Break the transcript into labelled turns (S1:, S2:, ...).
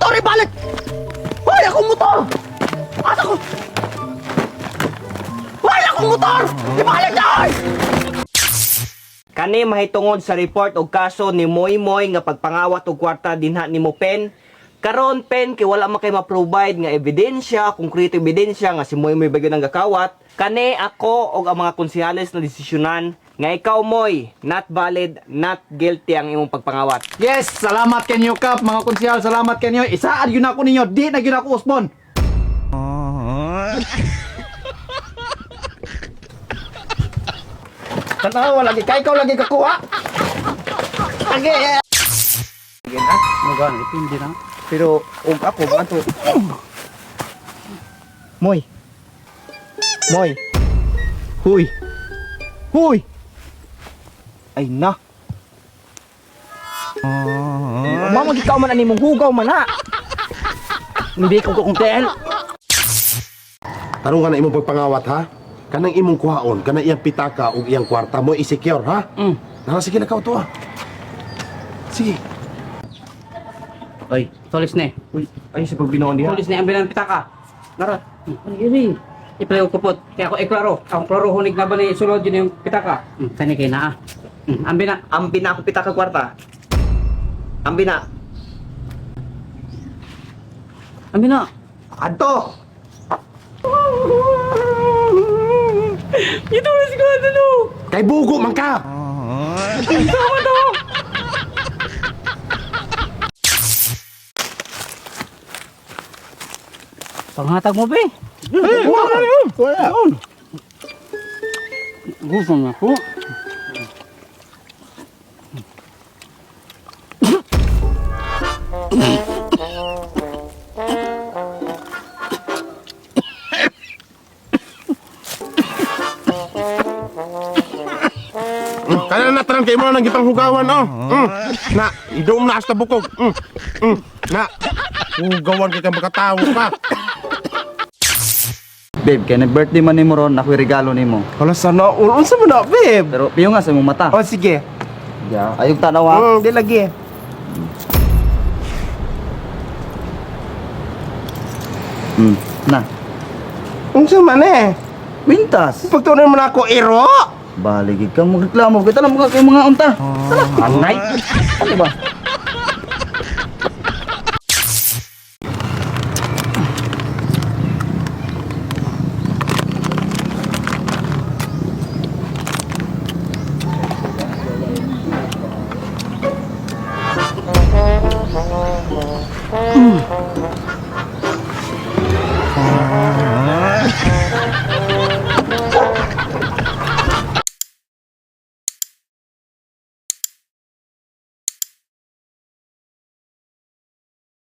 S1: motor, ibalik! Hoy, akong motor! Asa ko? Hoy, akong motor! Ibalik na, hoy!
S2: Kani mahitungod sa report og kaso ni Moy Moy nga pagpangawat og kwarta dinha nimo Pen. Karon Pen kay wala man kay ma-provide nga ebidensya, konkreto ebidensya nga si Moy Moy ba gyud ang gakawat. Kani ako og ang mga konsehales na desisyonan nga ikaw Moy, not valid, not guilty ang imong pagpangawat.
S3: Yes, salamat kanyo Kap, mga konsehal, salamat kanyo. Isaad yun ako ninyo, di na yun ako usbon.
S1: Tanawa lagi, kay ikaw lagi kakuha. Lagi.
S4: Muga, depende na.
S1: Pero og ako ba to? Moy. Moy. Huy. Huy.
S2: Ay na. Mama gikaw man ani mong hugaw man ha. Hindi ko kung tel.
S5: Tarong ka na imong pagpangawat ha. Kanang imong kuhaon, kanang iyang pitaka ug iyang kwarta mo i-secure ha. Nara sige lakaw to ah. Sige.
S4: Oy, tulis na eh.
S2: Uy, ay sa pagbinoon diha.
S4: Tulis na ang bilang pitaka. Nara. Ano yun eh? Ipalayo ko po. Kaya ako iklaro. Ang klaro hunig na ba ni sulod yun yung pitaka? Kani kay naa. Ambi na.
S2: Ambi na ako pitaka kwarta. Ambi na.
S4: Ambi na.
S2: Adto.
S4: Itulis ko ano.
S5: Kay bugo man ka.
S4: Panghatag mo be.
S5: Wala wala.
S4: Gusto na ako.
S5: Kana na tanan kay mo nang gipanghugawan oh. Na, iduom na hasta bukog. Na. Hugawan kay kang makatawo ka.
S3: Babe, kay nag-birthday man nimo ron, ako'y regalo nimo.
S1: Hala sana all unsa man na, babe?
S3: Pero piyo nga sa imong mata.
S1: Oh sige.
S3: Ya, ayog tanaw ha.
S1: Di lagi.
S3: Na.
S1: Unsa man eh?
S3: Wintas.
S1: Pagtunan mo na ako iro.
S3: Baligid ka magreklamo kita lang mga kay mga unta.
S1: Anay.
S3: Ano ba?